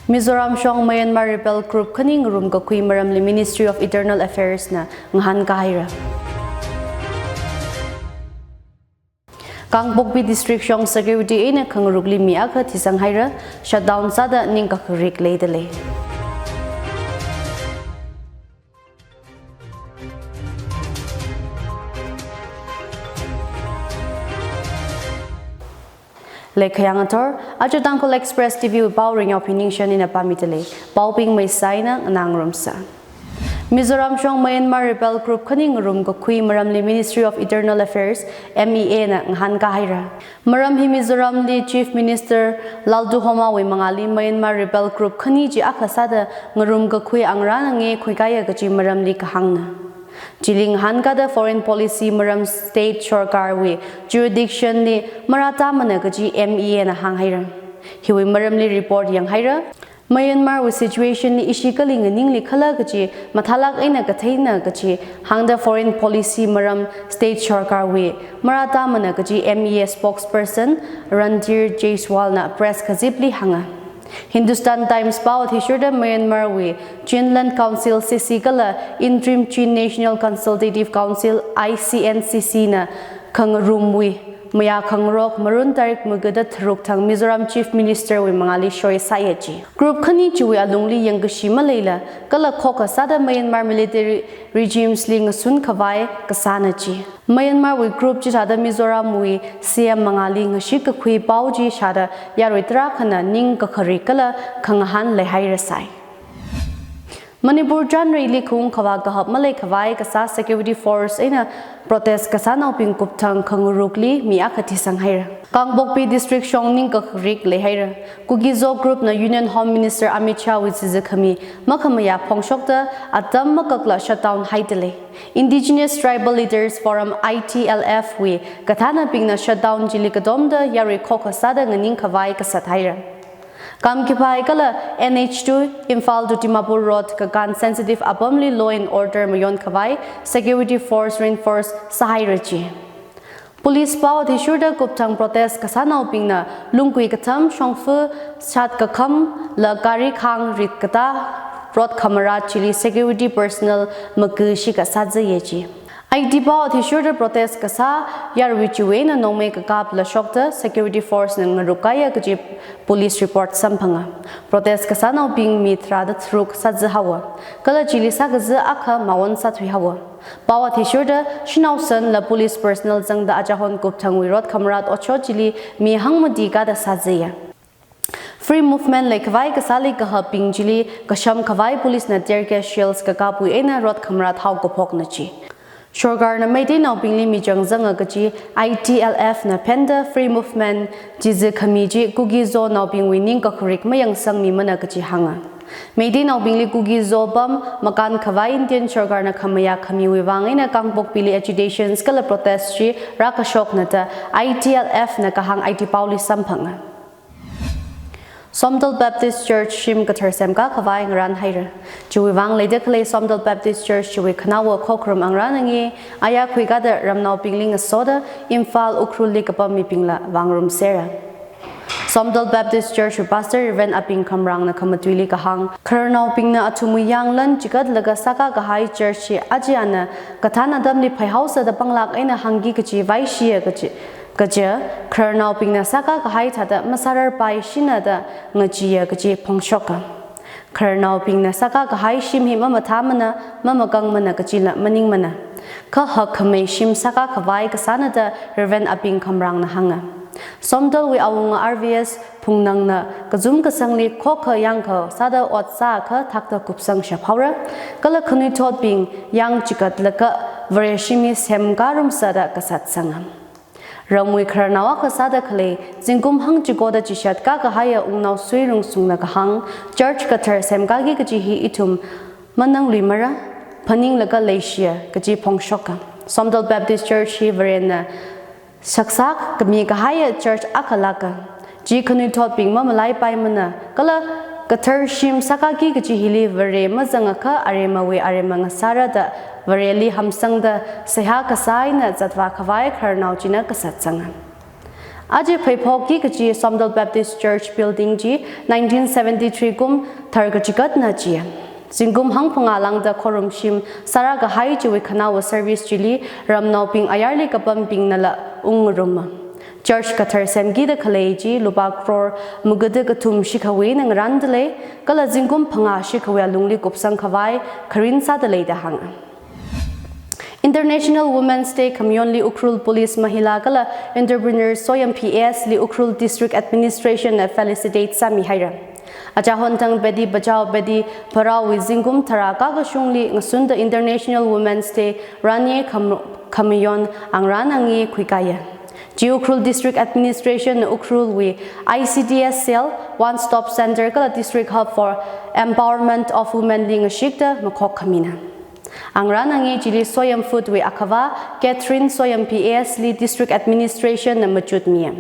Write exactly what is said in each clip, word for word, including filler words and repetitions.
Mizoram shong Myanmar rebel group khani ngarum kakhui maramli Ministry of Internal Affairs na ngahānkā haira. Kangpokpi District shong security eina khangarukli mi akha thisang haira, shutdown sāda ningkakharik leidalei. Leikha yāng athor, aja Tangkhul Express T V wui pao Ringyaophi Ningshen ina pāmidalei, paobing maisai na nganāngarumsa. Mizoram shong Myanmar rebel group khani ngarum kakhui maramli Ministry of Internal Affairs, M E A na ngahānkā haira. Maram hi Mizoramli Chief Minister Lalduhomawui mangāli Myanmar rebel group khani chi akha sāda ngarum kakhui angrana nge khuikāya kaji maramli kahāngna. Chili ngahānkāda foreign policy maram state sorkarwui jurisdiction li marātāmana kaji M E A na hānghaira. Hiwui maramli report yanghaira. Myanmar wui situation li ishi kali nganingli khala kaji mathālāk eina katheina kaji hāngda foreign policy maram state sorkarwui marātāmana kaji M E A spokesperson Randhir Jaiswal na press kazipli hānga. Hindustan Times pao athishurda Myanmar wui Chinland Council C C kala Interim Chin National Consultative Council, I C N C C na khangarumwui mayā khangarok Marun tarik magada tharuk thang Mizoram Chief Minister wui mangāli shoisāya ji. Group khani chiwui alungli yangkashi maleila kala khokkha sāda Myanmar military regimes li ngasun khavai kasāna ji. Myanmar wui group chithāda Mizoram wui C M mangāli ngashit kakhui pao chi shāda yarui tarākhana ningkakharik kala khangahān leihairasai. Manipur chanreili khaung khavā kahap malei khavai kasā security force eina protest kasānaobing kupthang khangarukli mi akha thisang haira. Kangpokpi District shong ningkakharik leihaira. Kuki-Zo group na Union Home Minister Amit Shah wui chizikhami makhamayā phongshokta atam makakla shutdown haidalei. Indigenous Tribal Leaders Forum, I T L F wui kathānabingna shutdown chili katomda yarui khokkha sāda nganing khavai kasat haira. Kamkiphai kala N H two Imphal to Dimapur Road kakān sensitive apamli law and order mayon khavai security force reinforce sāhaira ji. Police pao athishurda kupthang protest kasānaobingna lungkui katham shongfa shat kakham la gari khāng rit katā road khamarat chili security personnel makashi kasā zaya ji. I T pao athishurda protest kasā yarui chiwui eina nongmei kakapla shokta security force na ngarukkāya kaji police report samphanga. Protest kasānaobing mi tharāda tharuk sāzi haowa. Kala chili sākazi akha mawon sāthui haowa. Pao athishurda shanao sanla police personnel zangda achahon kupthangwui road khamarat otshot chili mi hangmati kada sāzaya. Free movement leikhavai kasāli kahapbing chili kasham khavai police na tear gas shells kakapwui eina road khamarat hao kaphokna ji. Sorkarna Meiteinaobingli michang zanga kaji I T L F na phenda free movement chizikhami chi Kuki-Zonaobingwui ningkakharik mayangsangmimana kaji hānga. Meiteinaobingli Kuki-Zo pam makān khavai Indian sorkarna khamayā khamiwui vang eina Kangpokpili agitations kala protest chi rākashokna da I T L F na kahāng I T paoli samphanga. Somdal Baptist Church shim kathar semkā khavai ngarān haira. Chiwui vang leida khalei Somdal Baptist Church chiwui khanaowa khokharum angrana nge aya khuikāda ramnaobingli ngasoda Imphal Ukhrulli kapam mibingla vāngarumsera. Somdal Baptist Church wui Pastor Reverend Aping Khamrangna khamatuili kahāng, khararnaobingna athumwui yanglan chigatlaga sākā kahai church chi aja ana kathāna atamli phaihaosa da panglāk eina hāngki kaji vaishiya kaji, kaja, khararnaobingna sākā kahai thāda masārarpaishina da ngacheeya kaji phongshoka. Khararnaobingna sākā kahai shim hi mamathāmana, mamakangmana kajila maningmana. Kha hakkhamei shim sākā khavai kasāna da Reverend Aping Khamrangna hānga. Somdalwui awunga R V S Phungnangna kazum kasangli khokha yangkha sāda ot sākha thakta kupsang shaphaora, kala khanuithotbing yang chigatlaga Vare shimli semkā rumsa da kasat sanga. Ramwui khararnao akha sāda khalei, zingkum hangchikoda chishatkā kahaiya Wungnao Suirungsungna kahāng, church kathar semkāki kaji hi ithum manangluimara, phaninglaga leishiya kaji phongshoka. Somdal Baptist Church hi Varena shaksak kami kahaiya church akha lāka. Chi khanuithotbing mamalaipaimana, kala kathar shim sākāki kaji hili Vare mazangakha aremawui arema ngasāra da Vareli hamsangda seihā kasā eina zatvā khavai khararnao china kasat sanga. Aja pheiphokki kachi Somdal Baptist Church building chi nineteen seventy-three kum thar kachikatna chi. Zingkum hangphangā lāngda khorumshim sāra kahai chiwui khanaowa service chili ramnaobing ayarli kapambingnala ungruma. Church kathar semkida khalei chi lupā crore magada kathum shikhawui eina ngarāndalei, kala zingkum phangā shikhawui alungli kupsang khavai kharing sādalei da hānga. International Women's Day khamayonli Ukhrul Police Mahila kala Entrepreneur Soyam P S li Ukhrul District Administration na felicitate sāmihaira. Achā honthang Beti Bachao Beti Padhao wui zingkum tharā kakashungli ngasunda International Women's Day ranye kham-, khamayon angrān angi khuikāya. Chi Ukhrul District Administration na Ukhrul wui I C D S cell, One Stop Center kala District Hub for Empowerment of Women li ngashikta makhok khamina. Angrān angi chili Soyam Food wui akhava Catherine Soyam P S li District Administration na machut miya.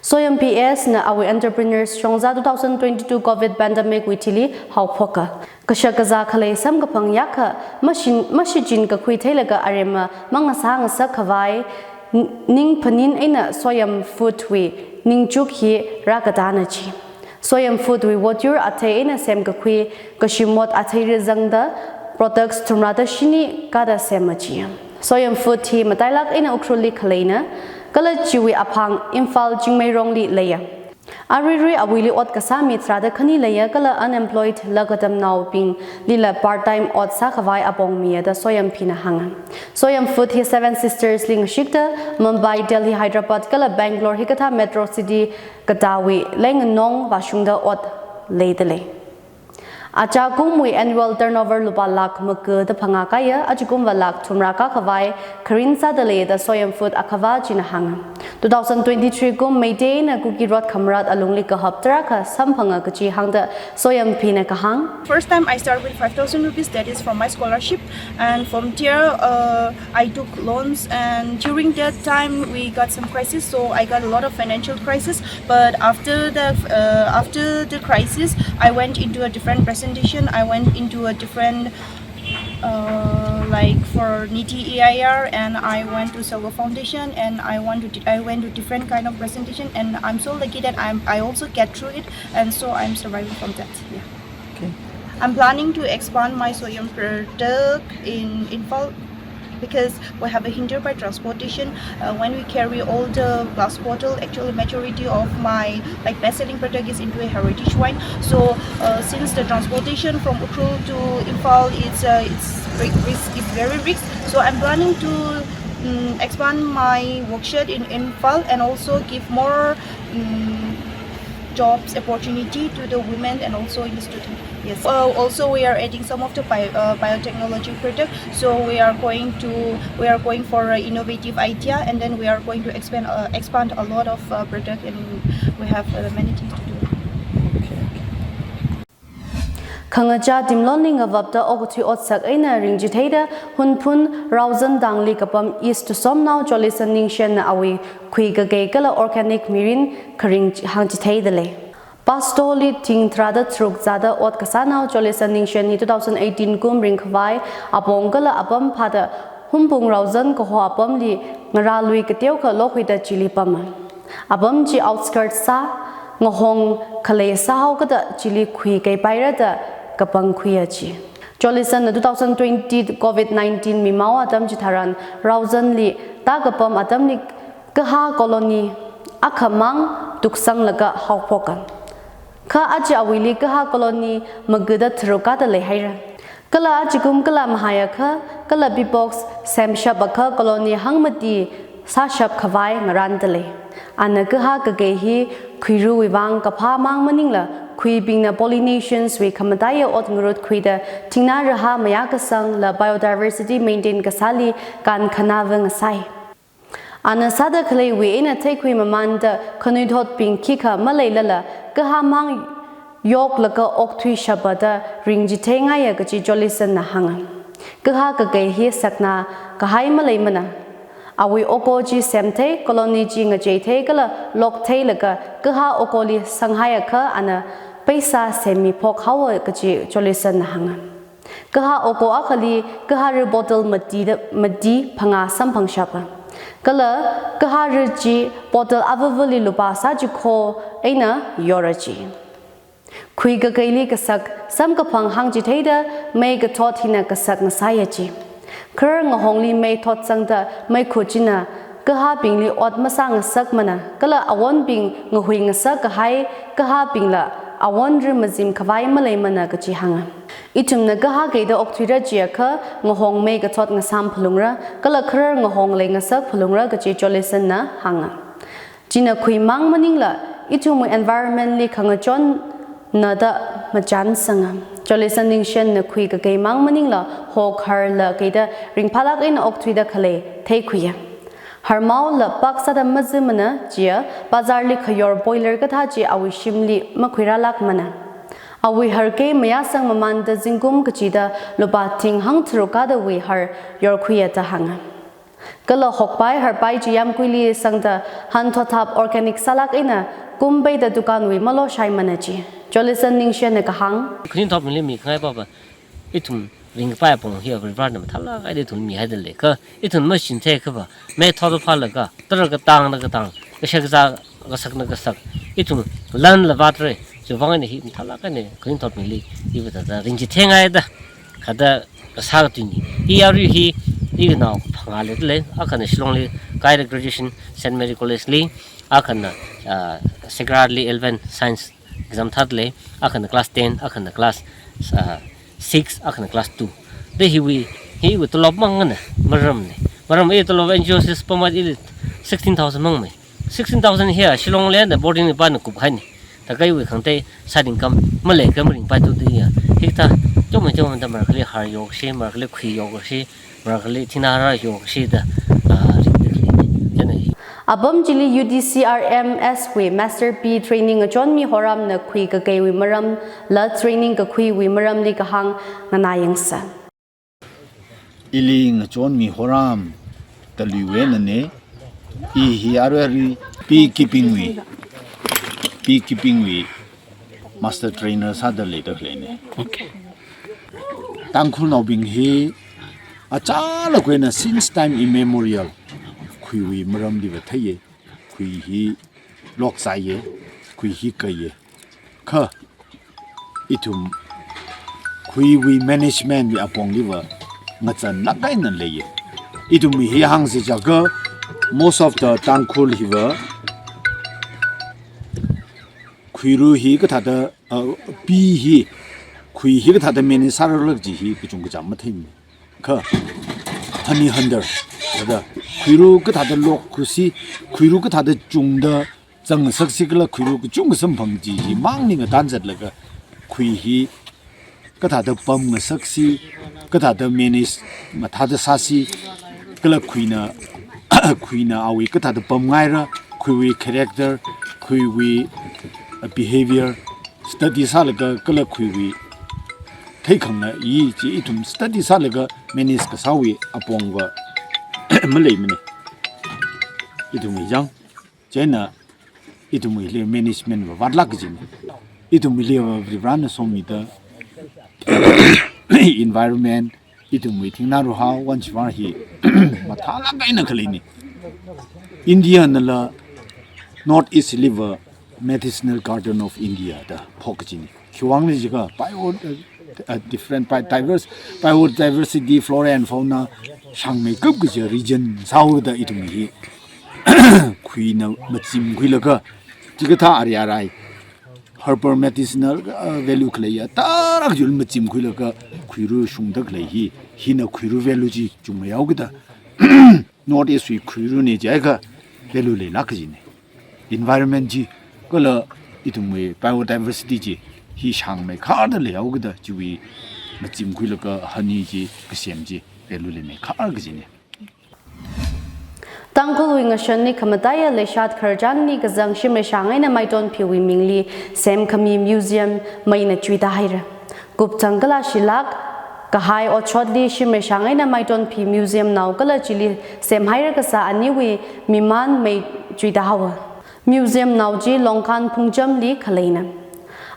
Soyam P S na awui entrepreneurs shongza two thousand twenty-two covid pandemic wui thili haophoka. Kashak kazā khalei samkaphang yakha mashin, mashichin kakhui theilaga aremma mangasā ngasak khavai n-, ning phaning eina Soyam Food wui ningchuk hi rākatāna chi. Soyam Food wui wotyur athei eina semkakhui kashimot athei rizangda products thumrāda shini kada sema chi. Soyam Food hi matailak eina Ukhrulli khaleina, kala chiwui aphang Imphal Chingmeirongli leiya. Aruirui awuili ot kasā mi tharāda khani leiya kala unemployed lakatamnaobinglila part time ot sākhavai apong miya da Soyam P na hānga. Soyam Food hi Seven Sisters li ngashikta Mumbai, Delhi, Hyderabad kala Bangalore hikathā metro city katāwui leinganong vāshungda ot leidalei. Achā kumwui annual turnover lupā lakh magada phangā kāya, ajakumva lakh thumrā kākhavai kharing sādalei da Soyam Food akhava china hānga. Two thousand twenty-three kum May Day na Kuki Rot Khamrat alungli kahap tarākha samphanga kachi hāngda Soyam P na kahāng. First time I start with five thousand rupees, that is from my scholarship, and from there, uh, I took loans, and during that time we got some crisis, so I got a lot of financial crisis. But after the, uh, after the crisis, I went into a different presentation. I went into a different, uh, like, for NITI A I R, and I went to Selva Foundation, and I went to di-, I went to different kind of presentation, and I'm so lucky that I'm, I also get through it, and so I'm surviving from that. Yeah. Okay. I'm planning to expand my Soyam product in Imphal because we have a hinder by transportation. Uh, when we carry all the glass bottle, actually majority of my, like, best-selling product is into a heritage wine. So, uh, since the transportation from Ukhrul to Imphal, it's, uh, it's ri-, risk, it's very risk. So I'm planning to, mm, expand my workshop in Imphal and also give more, mm, jobs opportunity to the women and also in the student. Yes. Uh, also, we are adding some of the bio-, uh, biotechnology product. So we are going to, we are going for an innovative idea, and then we are going to expand, uh, expand a lot of, uh, product, and we have, uh, many things to do. Okay, okay. Khangachā Timlonli ngavapta okathui otsak eina ringchitheida Hunphun Raozan tangli kapam East Tusomnao Jolison Ningshen na awui khui kakei kala organic mirin kharing hāngchitheidalei. Pastorli thing tharāda tharuk zāda ot kasānao Jolison Ningshen hi two thousand eighteen kum ringkhavai apong kala apam phāda Hunphun Raozan kaho apamli ngarālui kateokha lokhuida chili pama. Apam chi outskirt sā, ngahong khalei sāhaokada chili khui kaipaira da kapangkhuiya chi. Jolison na two thousand twenty covid nineteen mimao atam chitharan Raozanli tākapam atamli kahā colony akhamang tuksanglaga haophoka. Kha aja awuili kahā colony magada tharuk kada leihaira. Kala ajakum kala mahaiakha, kala beepox semshapakha colony hangmati sāshap khavai ngarāndalei. Ana kahā kakei hi khuiruwui vang kaphāmang maningla, khuibingna pollinations wui khamataiya ot ngarutkhuida thingna rahā mayākasangla biodiversity maintain kasāli kankhanāva ngasai. Ana sāda khaleiwui eina theikhui mamānda khanuithotbing khikha maleilala, kahāmang yoklaga okthuishapa da ringchitheingaiya kachi Jolison na hānga. Kahā kakei hi sakna kahai maleimana. Awui oko chi semthei, colony chi ngacheithei kala loktheilaga kahā okoli sanghaiakha ana paisa semmiphok haowa kachi Jolison na hānga. Kahā oko akhali kahāra bottle mati da, mati phangā samphangshapa. Kala kahā rit chi bottle avāvali lupā sāchikho eina yora chi. Khui kakeili kasak samkaphang hāngchitheida mei kathot hina kasak ngasāya chi. Kharar ngahongli mei thotsangda meikhut china kahābingli ot masāngasakmana, kala awonbing ngahui ngasak kahai kahābingla awon ri mazim khavai maleimana kachi hānga. Ithumna kahā keida okthuira chiakha ngahong mei kathot ngasām phalungra, kala kharar ngahong leingasak phalungra kachi Jollisonna hānga. China khuimang maningla ithumwui environment li khangachonna da machānsanga. Jollisson Ningshenna khui kakeimang maningla hokharla keida ringphālāk eina okthuida khalei theikhuiya. Harmaola pāksāda mazimana chiya, bazarli khayor boiler kathā chi awui shimli makhuirālākmana. Awui harkei mayāsang mamānda zingkum kachida lupā thing hangtharuk kadawui har yorkhuiya da hānga. Kala hokpai harpai chi yāmguili sangda hanthot thap organic sālāk eina kumbeida dukanwui malo shaimana chi. Jollisson Ningshenna kahāng. Khaning thot mili mi khangai papa. Ithum ringpai apong hi Varivarana mathālāk eina ithum mihaida lei. Kha ithum mashinthe khava, mei thot phālaga, tara katangna katang, kashak kazā, kasakna kasak. Ithum lanla vātra, chiwuivang eina hi mathālāk eina khaning thot mili, iva thāda ringchithengaida, khada kasā katuini. I arui hi, i kanao phangā leida lei, akhana Shillongli, kaida graduation Saint Mary College li, akhana, ah, Sacred Heart li eleven science exam thāda lei, akhana class ten, akhana class, ah, six, akhana class two. Da hiwui, hiwui tolop mangna, maramna. Maram i tolop N G O si pamwui ili sixteen thousand mangmei. Sixteen thousand hiya Shillong li na boarding li pana kuphaini. Thākha iwui khangatei side income maleikha maringpaithu diya. Hikathā, chomei chomei da marakhali har yorshi, marakhali khui yorshi, marakhali thingna rā yorshida, ah, ringda khaleini. Chieina hi. Apam chili U D C R M S wui Master P training ngachonmi Horamna khui kakeiwui maramla training kakhuiwui maramli kahāng nganāyangsa. Ili ngachonmi Horam Taluiweinane, i hi arui arui beekeeping wui, beekeeping wui master trainer sāda leida khaleine. Okay. Tangkhulnaobing hi achālakwui eina since time immemorial khuiwui maramli va theiye, khui hi lokzaiye, khui hi keiye. Kha ithum khuiwui management wui apongli va ngazanlāk eina leiye. Ithum hi hāngsi jiakha most of the Tangkhul hi va khuiru hi kathāda, uh, bee hi, khui hi kathāda manage sārala kaji hi kachungkha chām matheimana. Kha honey hunter, thāda khuiru kathāda lokkhuisi, khuiru kathāda chungda zangngasaksi kala khuiru kachungkha samphang chi himangli ngatan zatlaga khui hi kathāda pamngasaksi, kathāda manage mathāda sāsi, kala khuina, khuina awui kathāda pamngaira, khuiwui character, khuiwui, uh, behavior study sālaga kala khuiwui theikhangna i chi ithum study sālaga manage kasāwui apong va maleimane. Ithum hi jang, chieina ithumwuili management va vātlāk kajine. Ithumwuili va Varivarana somida environment, ithumwui thingna ruha, wan chiwui vang hi mathālāk eina khaleine. India nala North East li va Medicinal Garden of India da phok kajine. Khiwuivang jiakha bio, uh, uh, different bi-, diverse, biodiversity, flora and fauna shāngmeikap kaji region sāhaoda ithum hi khuina machimkhuilaga, chikathā ari arai herbal medicinal, uh, value khaleiya tarākha yul machimkhuilaga khuiru shungda khalei hi, hina khuiru value chi chungmeihaokida North East wui khuirune jiakha value leilāk kajine. Environment chi, kala ithumwui biodiversity chi, hi shāngmeikharda leihaokida chiwui machimkhuilaga honey chi kasem chi value leimeikhar kajine. Tangkhulwui ngashanli khamataiya leishat khararchanli kazang Shimreishang eina Maitonphiwui mingli semkhami museum meina chuitāhaira. Kupchang kala shilāk kahai otshotli Shimreishang eina Maitonphi museum nao kala chili semhaira kasā aniwui miman mei chuitāhaowa. Museum nao chi Longkan Phungchamli khaleina.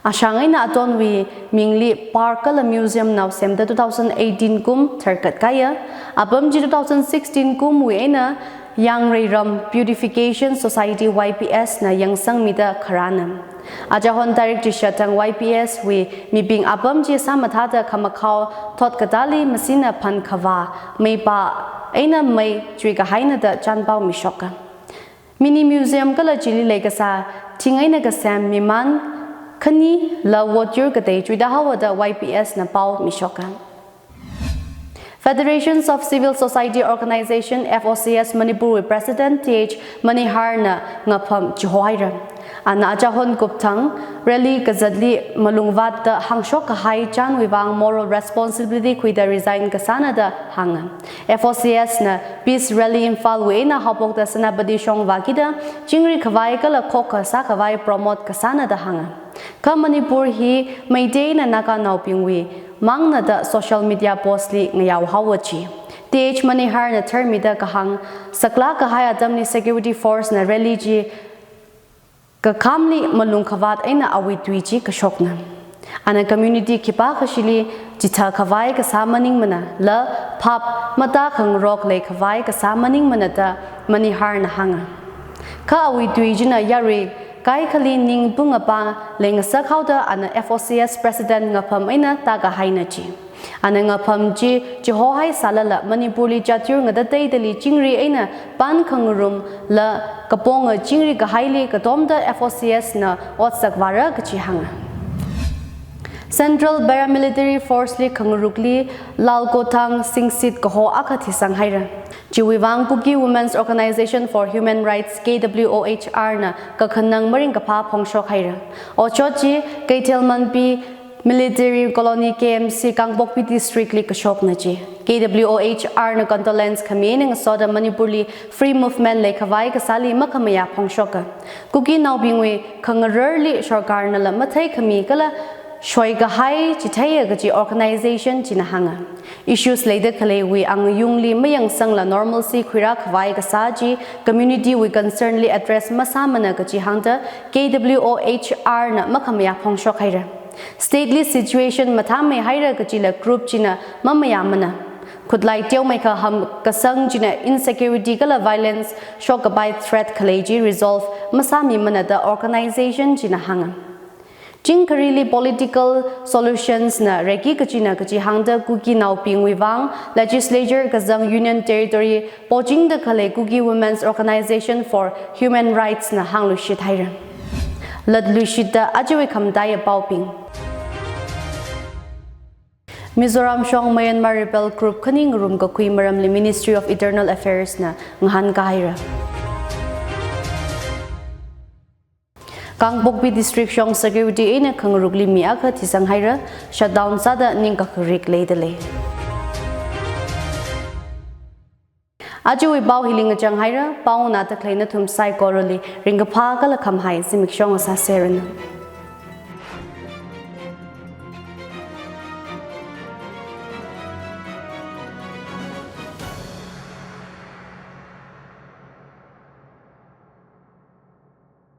Ashang eina Atonwui mingli park kala museum nao semda two thousand eighteen kum tharkat kāya. Apam chi two thousand sixteen kumwui eina Yangreiram Beautification Society Y B S na yangsangmida kharāna. Achahon tarik chishat thang Y B S wui mibing apam chi sāmathāda khamakhao thot katāli masina phan khavā, meipa eina mei chuikahaina da chānpao mishoka. Mini museum kala chili leikasā thing eina kasem mimān khani la votyur katei chuida haowa da Y B S na pao mishoka. Federations of Civil Society Organization, F O C S Manipur wui President T H Manihar na ngapham chihohaira. Ana achahon kupthang rally kazatli malungvātda hāngshok kahai chānwui vang moral responsibility khuida resign kasāna da hānga. F O C S na Peace Rally Imphal wui eina haophokda Senapati shong vākida chingri khavai kala khokkha sākhavai promote kasāna da hānga. Kha Manipur hi Meitei eina Naganaobingwui māngna da social media post li ngayao haowa chi. T H Manihar na tharmida kahāng saklāk kahai atamli security force na rally chi kakhamli malung khavāt eina awui tui chi kashokna. Ana community khipākhashili chithā khavai kasā maningmana la phap matākhangarok leikhavai kasā maningmana da Manihar na hānga. Kha awui tui china yarui kaikhali ning pungapa leingasak haoda ana F O C S President ngapham eina tākahaina chi. Ana ngapham chi chihohai sālala Manipur li chatyur ngatateidali chingri eina pan khangarum la kaponga chingri kahaili katomda F O C S na otsak vāra kachi hānga. Central Paramilitary Force li khangarukli Lalkothang Singsit kaho akha thisang haira. Chiwui vang Kuki Women's Organization for Human Rights, K W O H R na kakhanang maringkaphā phongshok haira. Otshot chi Keithelmanbi Military Colony, K M C, Kangpokpi District li kashokna chi. K W O H R na condolence khami eina ngasoda Manipur li free movement leikhavai kasāli makhamayā phongshoka. Kukinaobingwui khangararli sorkarnala matheikhami kala shoikahai chitheiya kachi organization china hānga. Issues leida khaleiwui angayungli mayangsangla normalcy khuirā khavai kasā chi community wui concern li address masāmana kachi hāngda K W O H R na makhamayā phongshok haira. State li situation mathāmei haira kachila group china mamayāmana. Khutlai teomeikha hamkasang china insecurity kala violence shokkapai threat khalei chi resolve masāmimana da organization china hānga. Chingkharili political solutions na reiki kachina kachi hāngda Kukinaobingwui vang legislature kazang Union Territory pochingda khalei Kuki Women's Organization for Human Rights na hāngluishit haira. Latluishitda ajawui khamataiya paobing. Mizoram shong Myanmar rebel group khani ngarumkakhui maramli Ministry of Internal Affairs na ngahānkahaira. Kangpokpi District shong security eina khangarukli mi akha thisang haira, shutdown sāda ningkakharik leidalei. Ajawui pao hili ngachang haira, pao nganāda khalei nathum saikorali ringkaphā kala khamahai zimiksho ngasāseranu.